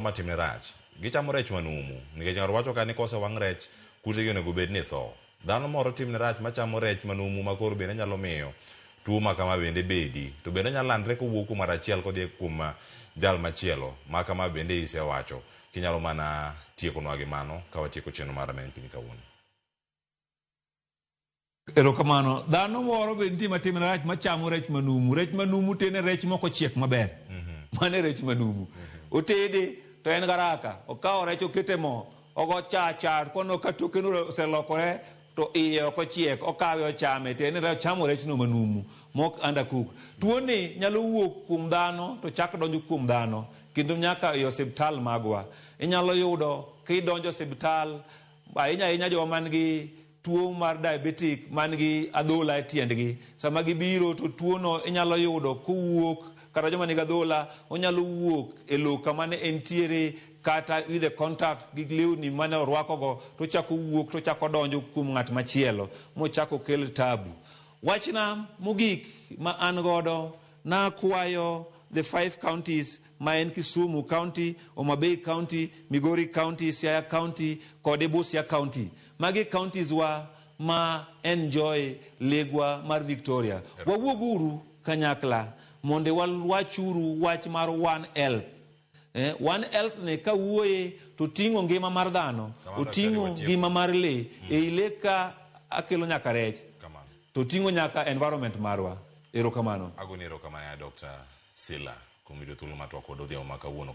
Ma timne rach. Gichamo rech manumu. Nikech ng'ato wacho ka ni kosewang' rech, kutegi onego bed ni tho. Dhano moro timne rach machamo rech manumu ma koro bende nyalo miyo tuo ma kama bende bedi. To bende onyalo landre kowuok kuom ng'ato achiel kodhi kuom jal machielo. Ma kama bende isewacho. Kinyalo mana tiekonwa gi mano ka watieko chenro mar Rameny Piny kawuono. Erokamano. Dhano moro be nitie matimne rach machamo rech manumu. Rech manumu tiende rech mok ochiek maber. Mano e rech manumu. Otede to en garaka. Okawo rech okete mo. Ogo cha cha kono ka toke no oselokore to iye ok ochiek. Okawe ochame. Tiende ni ochamo rechno manumu mok undercook. Tuoni nyalo wuok kuom dhano to chak donjo kuom dhano kendo nyaka e osiptal magwa. Inyalo yudo kidonjo osiptal ahinya ahinya joma man gi tuo mar diabetic man gi adhola e tiendgi. Sama gibiro to tuono inyalo yudo kowuok kata joma nigi adhola onyalo wuok e lowo kama ne entiere kata with the contact gi lewni mane orwakogo to ochako wuok to ochako donjo kuom ng'at machielo mochako okel tabu. Wachna mogik ma an godo nakwayo the 5 counties ma en Kisumu County, Homa Bay County, Migori County, Siaya County kod Busia County. Magi counties wa ma enjoy legwa mar Victoria. Wawuoguru kanyakla mondo wawachuru wach mar One Health. One Health ni kawuoye to ting'o ngima mar dhano, oting'o ngima mar lee. Ei lee ka akelo nyaka rech. To ting'o nyaka environment marwa. Erokamano. Agoni erokamano ya Dr. Sila kuom yudo thuolo mar twak kod odhiambo ma kawuono.